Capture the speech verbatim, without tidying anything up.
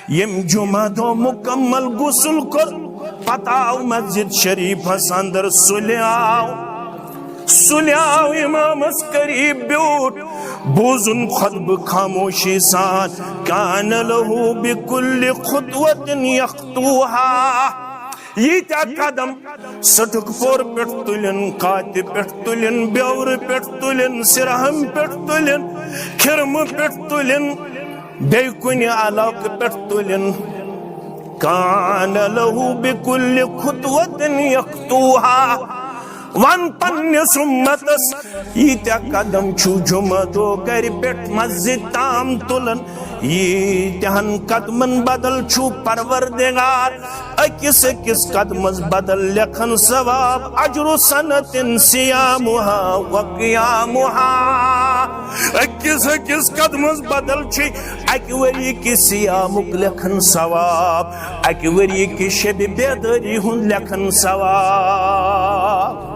یم جمعہ دو مکمل غسل کر، پتہ آو مسجد شریفس اندر، سلیاو سلیاو امامس قریب بیوٹ، بوزن خطبہ خاموشی سان، کان له بکل خطوة یخطوها، ییتہ قدم سٹک پور پٹھ تلن، کاتہ پٹھ تلن، بیور پٹھ تلن، سرہم پٹھ تلن، کھرم پٹھ تلن، بیٚیہِ کُنہِ علاقہٕ پٮ۪ٹھ تُلِن، کان له بکل خطوة یخطوها۔ ون پننِس امتس، ییٖتیٛاہ قدم چھُو جمعہ دۄہ گرِ پٮ۪ٹھ مسجد تام تُلان، ییٖتیٛاہن قدمن بدل چھُو پروردگار أکِس أکِس قدمس بدل لیکھان ثواب، اجر سنة صیامها و قیامها۔ أکِس أکِس قدمس بدل چھُ اکہِ ؤری کِس صیامُک لیکھان ثواب، اکہِ ؤری کِس شبِ بیدٲری ہُنٛد لیکھان ثواب۔